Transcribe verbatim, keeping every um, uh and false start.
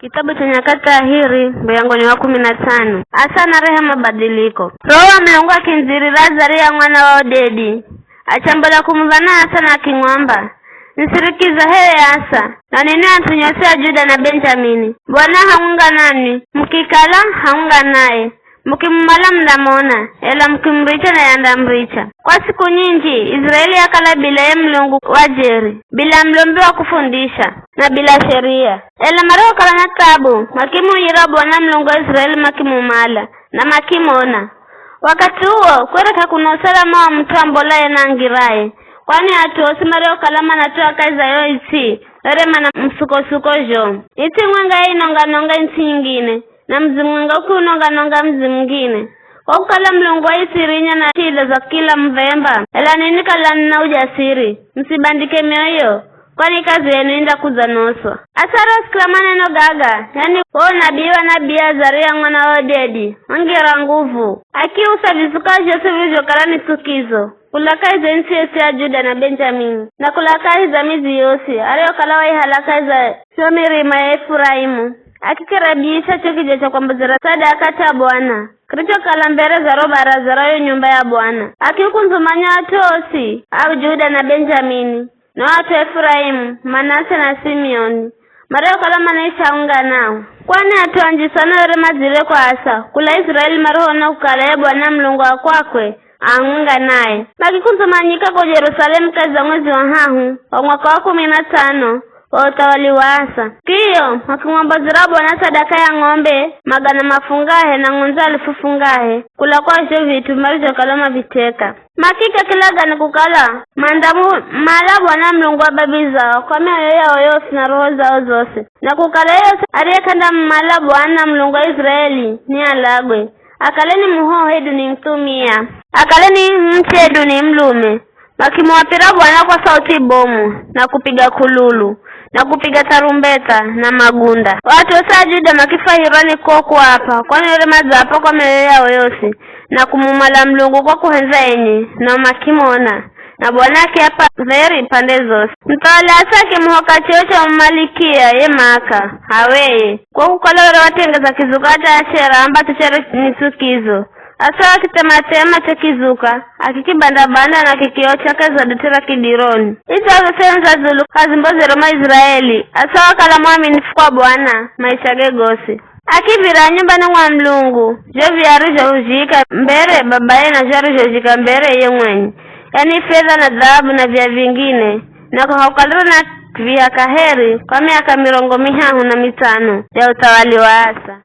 Kitabu cha Nyakati Aheri, mbuyango ni wa kumi na tsano. Asa anareha mabadiliko. Roho wa Mulungu akindzirira Azaria mwana wa Odedi, achambola kumuv̱ana Asa na akimwamba, "Nisirikiza h'ewe Asa, na ninwi at'u nyosi a Juda na Benjamini. Bwana haunga nanwi, mukikala haunga naye, mukimumala mundamona, ela mukimuricha naye andamuricha." Kwa siku nyinji, Iziraeli yakala bila ye Mulungu wa jeri, bila mulombi wa kufundisha, na bila sheria. Ela mariokala na thabu, makimuuyira Bwana Mulungu wa Iziraeli makimumala, na makimona. Wakathi uwo, kwere k'akuna usalama wa mut'u ambolaye na angiraye, kwani at'u osi mariokala manatoa kahi za yo its'i, were mana musukosuko zhomu. Its'i mwenga yainonga-nonga its'i nyingine, na mudzi mwenga ukiunonga-nonga mudzi mungine. Kwa kukala Mulungu waisirinya na shida za kila muv̱emba, ela ninwi kalani na ujasiri, musibandike mioyo, kwani kazi yenu indakudzanoswa. Asa ariosikira maneno gaga, yani wo unabii wa nabii Azaria mwana wa Odedi, wangera nguvu, akiusa vizuka zhosi virizhokala ni tsukizo, kula kahi za its'i yosi ya Juda na Benjamini, na kula kahi za midzi yosi, ariyokala waihala kahi za yo mirima ya Efuraimu, akikirebisha cho kija cha kwambozera sadaka cha Bwana, kirichokala mbere za ro baraza ra yo nyumba ya Bwana. Akiukundzumanya at'u osi a Juda na Benjamini, na o at'u a Efuraimu, Manase na Simioni, mariokala manaisha unga nao. Kwani at'u anji sana were madzire kwa Asa, kula Iziraeli marihoona kukala ye Bwana Mulungu wa kwakwe, a hamwenga naye. Makikundzumanyika ko Jerusalemu kahi za mwezi wa hahu, wa mwaka wa kumi na tsano wa uthawali wa Asa. Kio, makimwambozera Bwana sadaka ya ng'ombe magana mafungahe na ng'ondzi alifu fungahe, kula kwa zho vit'u marizhokala maviteka. Makika kilagane kukala, mandamumala Bwana Mulungu wa babi zao kwa mioyo yao yosi na roho zao zosi, na kukala yeyosi ariye k'andamumala Bwana Mulungu wa Iziraeli, nialagwe. Akale ni muhoho hedu ni muthumia, akale ni muche hedu ni mulume, makimuapira Bwana kwa sauti bomu, na kupiga k'ululu, na kupiga tarumbeta, na magunda. O at'u osi a Juda makifwahirwa ni ko kuapa, kwani were madzaapa kwa mioyo yao yosi, na kumumala Mulungu kwa kuhendza enye, nao makimona. Na Bwana akiap'a dheri pande zosi. Muthawali Asa akimuhoka cheo cha umalikia ye Maaka, haweye, kwa kukala were watengeza kizuka cha Ashera ambacho chere ni tsukizo. Asa akithema-thema cho kizuka, akikibanda-banda na akikiocha kahi za dothi ra Kidironi. Izo zose ni za dzulu k'azimbozerwa Maiziraeli. Asa wakala mwaminifu kwa Bwana maishage gosi. Akiv̱ira nyumbani mwa Mulungu, zho viari zhozhika mbere babaye na zho arizhozhika mbere ye mwenye, yani fedha na dhahabu na via vingine, na kuhaukalira na via kaheri kwa miaka mirongo mihahu na mitsano ya uthawali wa Asa.